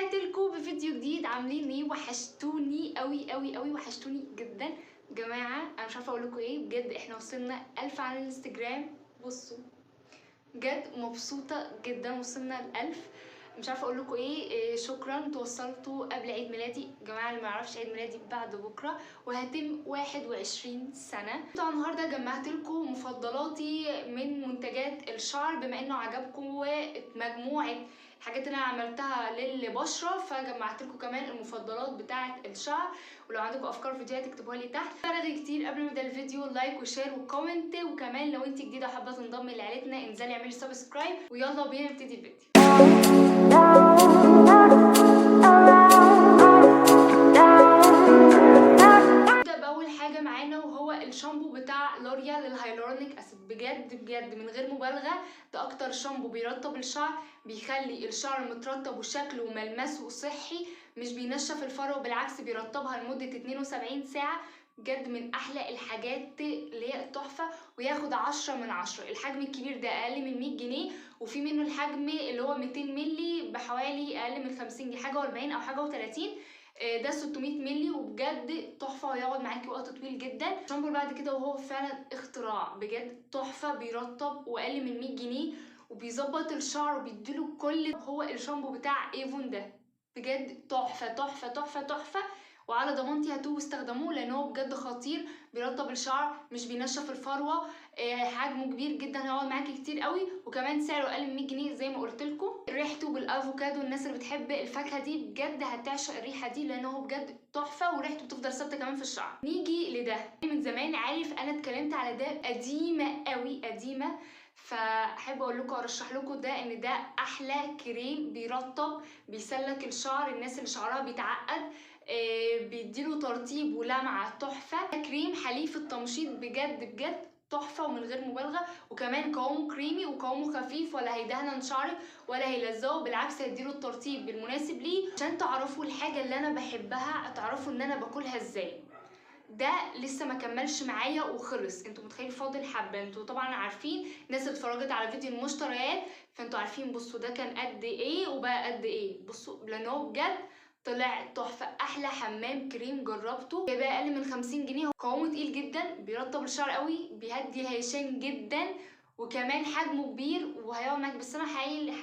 ورجعت لكم بفيديو جديد. عاملين ايه؟ وحشتوني قوي قوي قوي، وحشتوني جدا جماعة. انا مش عارفه اقول لكم ايه بجد. احنا وصلنا 1000 على الانستجرام، بصوا بجد مبسوطة جدا، وصلنا ل1000. مش عارفه اقول لكم ايه. شكرا، توصلتوا قبل عيد ميلادي جماعة. اللي ما يعرفش عيد ميلادي بعد بكره، وهتم 21 سنة. طبعا النهارده جمعت لكم مفضلاتي من منتجات الشعر، بما انه عجبكم مجموعة الحاجات اللي انا عملتها للبشره، فجمعت لكم كمان المفضلات بتاعه الشعر. ولو عندكم افكار فيديوهات اكتبوها لي تحت. رغي كتير قبل ما ابدا الفيديو، like و share و comment، وكمان لو انت جديدة وحابة تنضمي لعيلتنا انزلي اعملي subscribe، ويلا بينا نبتدي الفيديو. نبدا باول حاجة معانا، وهو الشامبو بتاع لوريال لل hyaluronic acid. بجد بجد من غير مبالغه، ده اكتر شامبو بيرطب الشعر، بيخلي الشعر مترطب وشكله وملمسه صحي، مش بينشف الفروه، بالعكس بيرطبها لمدة 72 ساعة. بجد من احلى الحاجات اللي هي التحفة، وياخد 10 من 10. الحجم الكبير ده اقل من 100 جنيه، وفي منه الحجم اللي هو 200 مللي بحوالي اقل من 50 جنيه، حاجة و40 او حاجة و30. ده 600 مللي، وبجد تحفة ويقعد معاكي وقت طويل جدا. الشامبو بعد كده وهو فعلا اختراع بجد تحفة، بيرطب واقل من 100 جنيه، وبيظبط الشعر وبيديله كل. هو الشامبو بتاع ايفون ده بجد تحفة تحفة تحفة تحفة، وعلى ضمانتي هاتوه واستخدموه لان هو بجد خطير. بيرطب الشعر، مش بينشف الفروه، حجمه كبير جدا، هيقعد معاكي كتير قوي، وكمان سعره اقل من 100 جنيه زي ما قلت لكم. ريحته بالافوكادو، الناس اللي بتحب الفاكهة دي بجد هتعشق الريحة دي لان هو بجد تحفة، وريحته بتفضل ثابتة كمان في الشعر. نيجي لده، من زمان عارف انا اتكلمت على ده، قديمة قوي قديمة، فاحب اقول لكم ارشح لكم ده، ان ده احلى كريم بيرطب، بيسلك الشعر، الناس اللي شعرها بيتعقد بيديله ترطيب ولمعه تحفة. كريم حليف التمشيط بجد بجد تحفة ومن غير مبالغه، وكمان قوامه كريمي وقوامه خفيف، ولا هيدهن شعرك ولا هيلزقه، بالعكس هيديله الترطيب المناسب ليه. عشان تعرفوا الحاجة اللي انا بحبها، تعرفوا ان انا باكلها ازاي. ده لسه ما كملش معايا وخلص، انتوا متخيلين فاضل حبه. انتوا طبعا عارفين، الناس اللي اتفرجت على فيديو المشتريات فانتوا عارفين. بصوا ده كان قد ايه وبقى قد ايه، بصوا لان هو بجد طلع تحفة. احلى حمام كريم جربته، بقى اقل من 50 جنيه، قوامه تقيل جدا، بيرطب الشعر قوي، بيهدي الهيشان جدا، وكمان حجمه كبير وهيقعد معاك. بس انا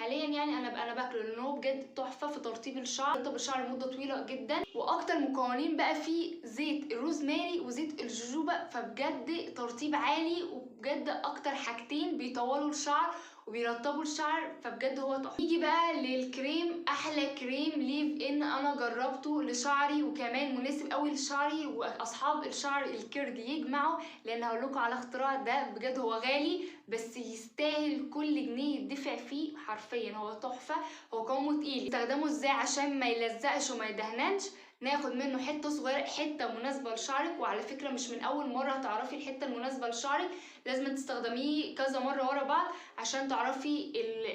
حاليا يعني انا باكله لان هو بجد تحفة في ترطيب الشعر، بيرطب الشعر لمدة طويلة جدا. واكتر مكونين بقى فيه زيت الروزماري وزيت الجوجوبا، فبجد ترطيب عالي، وبجد اكتر حاجتين بيطولوا الشعر وبيرطبوا الشعر، فبجد هو تحفة. نيجي بقى للكريم، احلى كريم leave in انا جربته لشعري، وكمان مناسب قوي لشعري واصحاب الشعر ال curly يجمعوا، لان هقول لكم على اختراع ده بجد هو غالي بس يستاهل كل جنيه يدفع فيه حرفيا. هو تحفة، هو قوامه تقيل. استخدمه ازاي عشان ما يلزقش وما يدهننش؟ ناخد منه حتة صغيرة، حتة مناسبة لشعرك. وعلى فكرة مش من اول مرة هتعرفي الحتة المناسبة لشعرك، لازم تستخدميه كذا مرة ورا بعض عشان تعرفي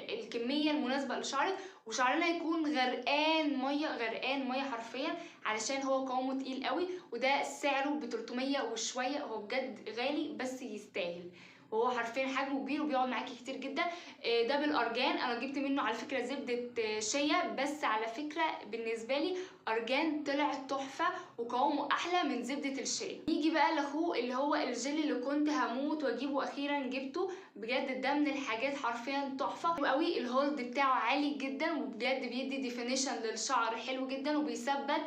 الكمية المناسبة لشعرك. وشعرنا يكون غرقان مية، غرقان مية حرفيا، علشان هو قوامه تقيل قوي. وده سعره ب 300 وشوية، هو بجد غالي بس يستاهل، وهو حرفيا حجمه كبير وبيقعد معاكي كتير جدا. ده بالارجان، انا جبت منه على فكرة زبدة شيا، بس على فكرة بالنسبة لي ارجان طلع تحفة وقوامه احلى من زبدة الشيا. نيجي بقى لاخوه اللي هو الجل اللي كنت هموت واجيبه، اخيرا جبته. بجد ده من الحاجات حرفيا تحفة قوي، ال hold بتاعه عالي جدا، وبجد بيدي definition للشعر حلو جدا، وبيثبت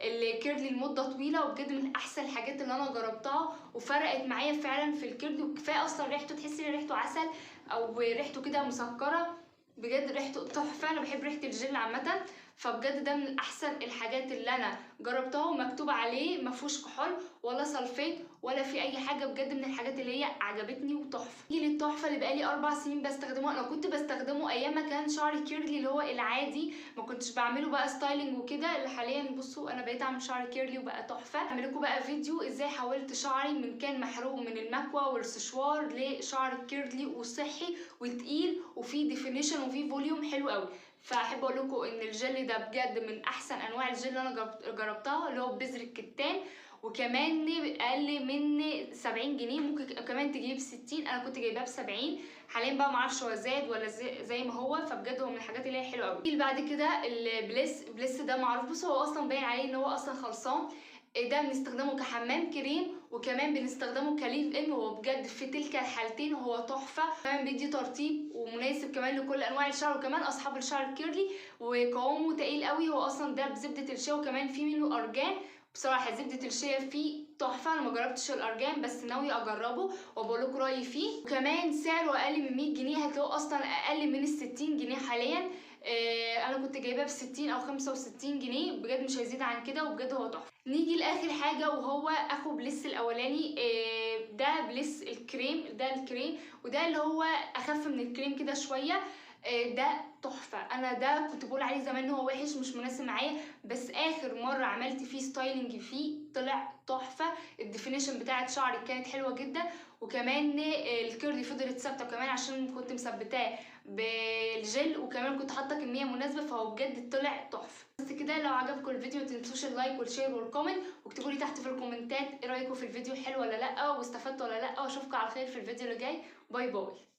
ال curly لمدة طويلة، وبجد من احسن الحاجات اللي انا جربتها وفرقت معايا فعلا في ال curly. وكفاية اصلا ريحته، تحسي ان ريحته عسل او ريحته كده مسكره، بجد ريحته تحفة. انا بحب ريحه الجل عامة، فبجد ده من احسن الحاجات اللي انا جربتها، ومكتوب عليه ما فيهوش كحول ولا sulfate ولا في اي حاجة، بجد من الحاجات اللي هي عجبتني وتحفه. نيجي للتحفه اللي بقالي 4 سنين بستخدمه. انا كنت بستخدمه ايام ما كان شعري curly اللي هو العادي، ما كنتش بعمله بقى styling وكده. اللي حاليا بصوا انا بقيت اعمل شعري curly وبقى تحفة. هعمل لكم بقى فيديو ازاي حولت شعري من كان محروق من المكوى والسشوار لشعر curly وصحي وتقيل وفيه definition وفيه volume حلو قوي. فاحب اقول لكم ان الجل ده بجد من احسن انواع الجل اللي انا جربتها، اللي هو بذر الكتان، وكمان اقل من 70 جنيه، ممكن كمان تجيب 60، انا كنت جايباه ب 70. حاليا بقى معرفش هو زاد ولا زي ما هو، فبجد هو من الحاجات اللي هي حلوة قوي. بعد كده ال Bliss، Bliss ده معروف، بصوا هو اصلا باين عليه ان هو اصلا خلصان. ده بنستخدمه كحمام كريم وكمان بنستخدمه ك leave in، وهو بجد في تلك الحالتين هو تحفة. كمان بيدي ترطيب ومناسب كمان لكل انواع الشعر وكمان اصحاب الشعر ال curly، وقوامه تقيل قوي. هو اصلا ده بزبده الشيا وكمان فيه منه ارجان. بصراحة زبدة الشيا فيه تحفة، انا ما جربتش الارجان بس ناوية اجربه وبقول لكم رايي فيه. وكمان سعره اقل من 100 جنيه، هتلاقوه اصلا اقل من 60 جنيه حاليا. انا كنت جايباه ب 60 او 65 جنيه، بجد مش هيزيد عن كده، وبجد هو تحفة. نيجي لاخر حاجة وهو اخو Bliss الاولاني. ده Bliss الكريم، ده الكريم وده اللي هو اخف من الكريم كده شوية. ده تحفة. انا ده كنت بقول عليه زمان ان هو وحش مش مناسب معايا، بس اخر مرة عملت فيه styling فيه طلع تحفة. ال definition بتاعت شعري كانت حلوة جدا، وكمان ال curly فضلت ثابتة، وكمان عشان كنت مثبتاه بالجل وكمان كنت حاطه كمية مناسبة، فهو بجد طلع تحفة. بس كده، لو عجبكم الفيديو متنسوش ال like وال share وال comment، واكتبوا لي تحت في الكومنتات ايه رايكم في الفيديو، حلو ولا لا، واستفدتوا ولا لا، واشوفكم على خير في الفيديو اللي جاي. bye bye.